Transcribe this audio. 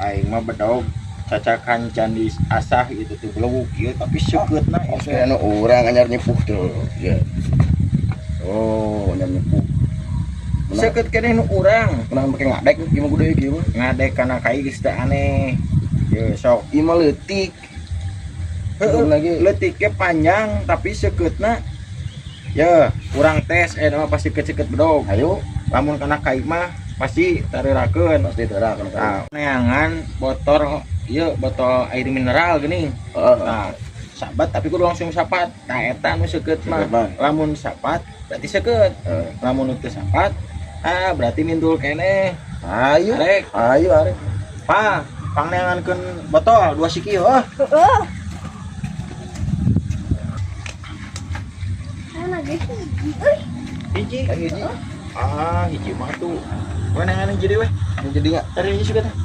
Aing mah bedog cacakan candi asah gitu tuh belewuk ieu tapi seukeutna ieu Oke, teh. Anu urang anyar nyepuh tuh. Ya. Oh, anyar nyepuh. Seukeut keneh nu urang. Kenapa pakai ngadek gimana gede kieu mah? Ngadek kana kai geus teu aneh. Ye sok. Ieu mah leutik. Heeh, lagi. Leutiknya panjang tapi seukeutna ya kurang tes mah pasti seukeut bedog. Ayo, lamun kana kai mah pasti tareurakeun. Pasti terak kan. Nah, neangan botol ieu botol air mineral geuning. Heeh. Nah, sabat tapi kudu langsung sapat. Nah, eta nu seukeut mah. Seukeut mah. Lamun sapat berarti seukeut. Heeh. Lamun teu sapat, ah berarti mintul keneh. Ayo. Arek. Ayo, arek. Pa, pangneangankeun botol dua siki heuh. Heeh. Mana ge hiji euy. Hiji. Kan hiji. Ah, hiji mah tuh. We neangan hiji deui we. Jadi enggak? Cari hiji suka teh.